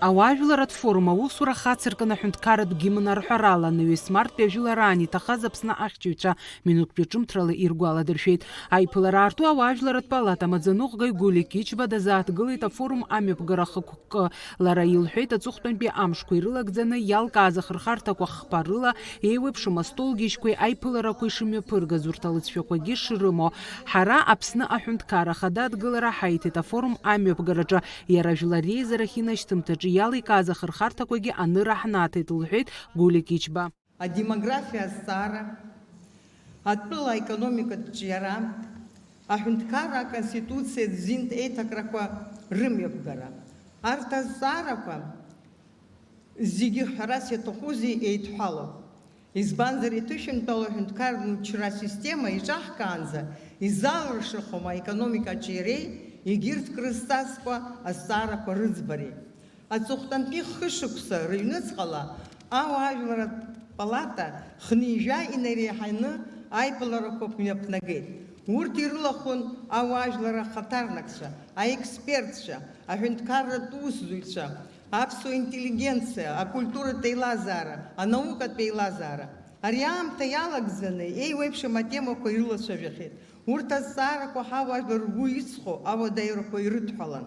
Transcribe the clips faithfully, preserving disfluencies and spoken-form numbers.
Ауаажәларратә форум аусура хацыркын аҳәынҭқарратә гимн арҳәарала, наҩыс марттәи ажәылараан иҭахаз Аԥсны ахьчаҩцәа минуҭтәи ҿымҭрала иргәаладыршәеит. Аиԥылара аарту ауаажәларратә палата амаӡаныҟәгаҩ Гулик Ичба дазааҭгылеит афорум амҩаԥгара хықәкы. Лара илҳәеит, аҵыхәтәантәи амшқәа ирылагӡаны иалкааз ахырхарҭақәа хԥа рыла еиуеиԥшым астолгьежьқәеи аиԥыларақәеи шымҩаԥыргаз, урҭ алыҵшәақәагьы шрымоу. Ҳара Аԥсны аҳәынҭқарра ахада адгылара ҳаиҭеит афорум амҩаԥгараҿы, иара жәлар реизарахь инашьҭымҭаҿы иаликааз ахырхарҭақәагьы аныра ҳнаҭеит, лҳәеит Гулик Ичба. Адемографиа азҵаара, атәыла аекономикатә ҿиара, аҳәынҭқарра аконституциа зинтә еиҭакрақәа рымҩаԥгара. Арҭ азҵаарақәа зегьы, ҳәарас иаҭахузеи, еидҳәалоуп. Избанзар, иҭышәынтәалоу аҳәынҭқарратә мчра асистема иҿаҳкаанӡа изалыршахом аекономика аҿиареи егьырҭ крызҵазкуа азҵаарақәа рыӡбареи. Аҵыхәтәантәи хышықәса рыҩныҵҟала ауаажәларратә палата хынҩажәа инареиҳаны аиԥыларақәа мҩаԥнагеит. Урҭ ирылахәын ауаажәларра ахаҭарнакцәа, аекспертцәа, аҳәынҭқарратә усзуҩцәа, аԥсуа интеллигенциа, акультуратә еилазаара, анаукатә еилазаара. Ари аамҭа иалагӡаны еиуеиԥшым атемақәа ирылацәажәахьеит. Урҭ азҵаарақәа ҳауаажәлар ргәы иҵхо ауадаҩрақәа ирыдҳәалан.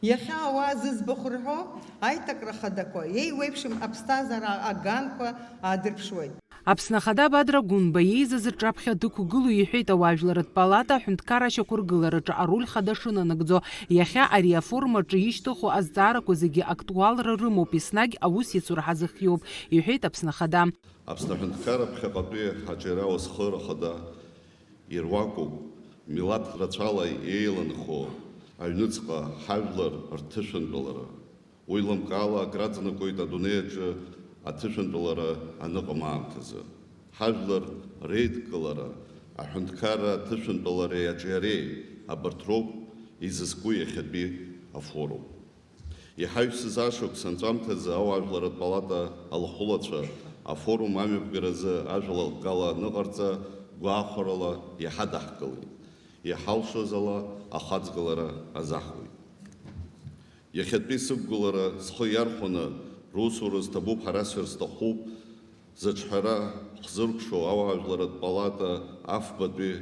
Иахьа ауаа зыӡбахә рҳәо аиҭакра хадақәа еиуеиԥшым аԥсҭазаара аганқәа аадырԥшуеит. Аԥсны Ахада Бадра Гәынба иеизаз рҿаԥхьа дықәгыло иҳәеит ауаажәларратә палата аҳәынҭқарра ашьақәыргылараҿы ароль хада шынанагӡо. Иахьа ари афорум аҿы ишьҭыху азҵаарақәа зегьы актуалра рымоуп, еснагь аус иацура ҳазыхиоуп, иҳәеит Аԥсны Ахада. Аԥсны аҳәынҭқарра ԥхьаҟатәи аҿиара ауасхыр ахада ируакуп, милаҭ рацәала еиланхо аҩныҵҟа ҳажәлар рҭышәынтәалара. Уи лымкаала акраҵанакуеит адунеи аҿы аҭышәынтәалара аныҟам аамҭазы. Ҳажәлар реидкылара, аҳәынҭқарра аҭышәынтәалареи аҿиареи, абарҭ роуп изызку иахьатәи афорум. Иҳаҩсыз ашықәс анҵәамҭазы ауаажәларратә палата алахәылацәа афорум амҩаԥгаразы ажәалагала аныҟарҵа гәахәарала иҳадаҳкылеит, иҳалшоз ала ахаҵгылара азаҳуеит. Иахьатәи сықәгылара схы иархәаны русура зҭабуп, ҳара сыр сҭахуп, зыҿҳәара хзыркәшо ауаажәларратә палата афбатәи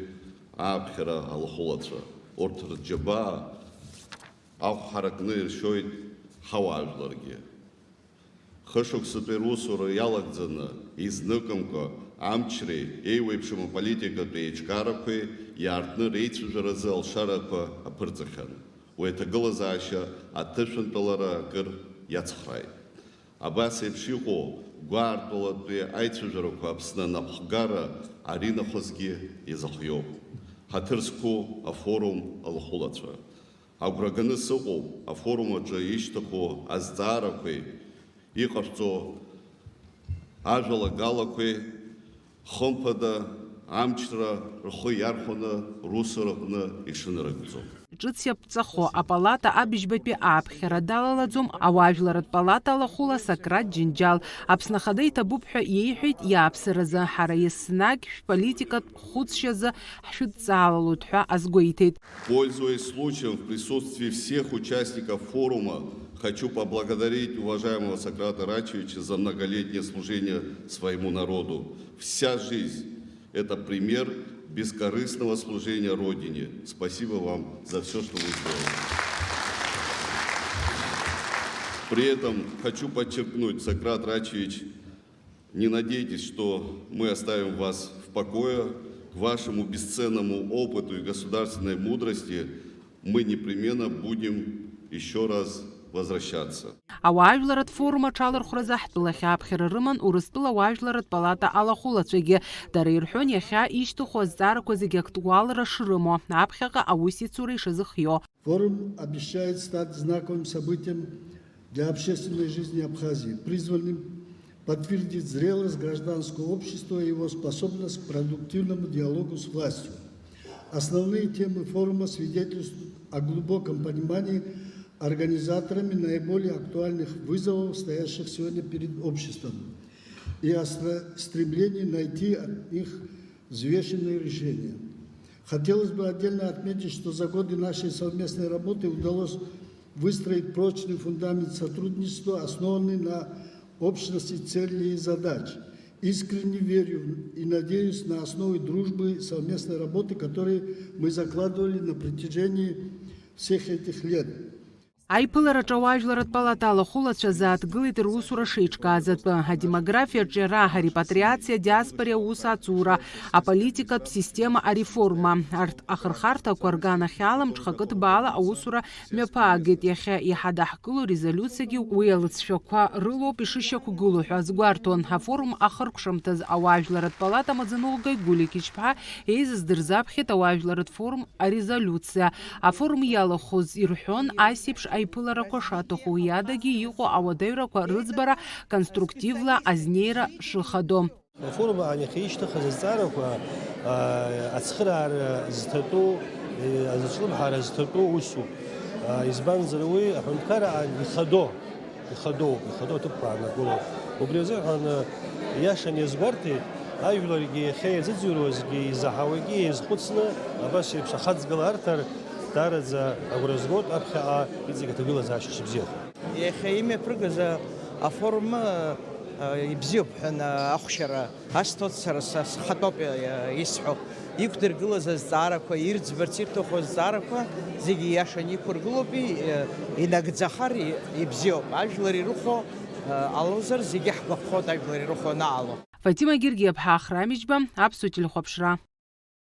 ааԥхьара алахәылацәа. Урҭ рџьабаа ахә ҳаракны иршьоит ҳауаажәларгьы. Хышықәсатәи русура иалагӡаны, изныкымкәа амчреи еиуеиԥшым аполитикатәи еиҿкаарақәеи иаартны реицәажәаразы алшарақәа аԥырҵахьан. Уи аҭагылазаашьа аҭышәынтәалара акыр иацхрааит. Абас еиԥш иҟоу гәаартәалатәи аицәажәарақәа Аԥсны анапхгара аринахысгьы изыхиоуп. Ҳаҭыр зқәу афорум алахәылацәа. Агәра ганы сыҟоуп, афорум аҿы ишьҭыху азҵаарақәеи иҟашәҵо ажәалагалақәеи, хымԥада, амчра рхы иархәаны русураҟны ишынарыгӡо. Ҿыц иаԥҵахо апалата абыжьбатәи ааԥхьара далалаӡом, ауаажәларратә палата алахәыла Сократ Џьынџьал Аԥсны Ахада иҭабуп ҳәа иеиҳәеит иааԥсаразы, ҳара еснагь шәполитикатә хәыцшьазы ҳшәыдҵаалалоит ҳәа азгәеиҭеит. Пользуясь случаем, в присутствии всех участников форума хочу поблагодарить уважаемого Сократа Рачевича за многолетнее служение своему народу. Вся жизнь — это пример бескорыстного служения Родине. Спасибо вам за всё, что вы сделали. При этом хочу подчеркнуть, Сократ Рачевич, не надейтесь, что мы оставим вас в покое. К вашему бесценному опыту и государственной мудрости мы непременно будем ещё раз возвращаться. Ауаажәларратә форум аҽалархәразы ҳтәылахь ааԥхьара рыман Урыстәыла ауаажәларратә палата алахәылацәагьы. Дара ирҳәон, иахьа ишьҭыху азҵаарақәа зегьы актуалра шрымоу, аԥхьаҟа аусеицура ишазыхиоу. Форум обещает стать знаковым событием для общественной жизни Абхазии, призванным подтвердить зрелость гражданского общества и его способность к продуктивному диалогу с властью. Основные темы форума свидетельствуют о глубоком понимании организаторами наиболее актуальных вызовов, стоящих сегодня перед обществом, и о стра-, стремлении найти от них взвешенные решения. Хотелось бы отдельно отметить, что за годы нашей совместной работы удалось выстроить прочный фундамент сотрудничества, основанный на общности целей и задач. Искренне верю и надеюсь на основе дружбы и совместной работы, которые мы закладывали на протяжении всех этих лет. Аиԥылараҿы ауаажәларратә палата алахәылацәа зааҭгылеит русура шеиҿкааз атәы, адемографиа аҿиара, арепатриациа, адиаспореи аус ацура, аполитикатә система ареформа. Арҭ ахырхарҭақәа рганахьала мҽхакы ҭбаала аусура мҩаԥаагеит. Иахьа иҳадаҳкыло резолиуциагьы уи алыҵшәақәа рылоуп ишышьақәгылоу ҳәа азгәарҭон. Афорум ахыркәшамҭаз ауаажәларратә палата амаӡаныҟәгаҩ Гулик Ичԥҳа еизаз дырзаԥхьеит ауаажәларратә форум арезолиуциа. Афорум иалахәыз ирҳәон, ас еиԥш аиԥыларақәа шаҭаху, уи адагьы иҟоу ауадаҩрақәа рыӡбара конструктивла азнеира шыхадо. Афорум аан иахьа ишьҭыхыз азҵаарақәа, аа, ацхыраара зҭатәу, е, азҿлымҳара зҭатәу усуп. Аа, избанзар, уи аҳәынҭқарра аан ихадоу, ихадоу, ихадоу аҭыԥқәа аанагылоуп. Убри азыҳәан, иашан иазгәарҭеит, ажәларгьы иахьа иазыӡырҩуазгьы, изаҳауагьы еизхәыцны, абас еиԥш ахаҵгыла арҭар, даараӡа агәра згоит аԥхьаҟа иҵегь аҭагылазаашьа шыбзиахо. Иахьа имҩаԥыргаз афорум, а, ибзиоуп ҳәа ахәшьара асҭоит сара са схатәоуп, а, исҳәо. Иқәдыргылаз азҵаарақәа, ирӡбарц ирҭаху азҵаарақәа зегьы ииашаны иқәыргылоуп, и-, инагӡахар и-, ибзиоуп. Ажәлар ирыхәо, а, ҟалозар, зегьы ҳгәаԥхоит ажәлар ирыхәо анаҟало. Фатима Гергиаԥҳа, Ахрам Иџьба, Аԥсуа телехәаԥшра.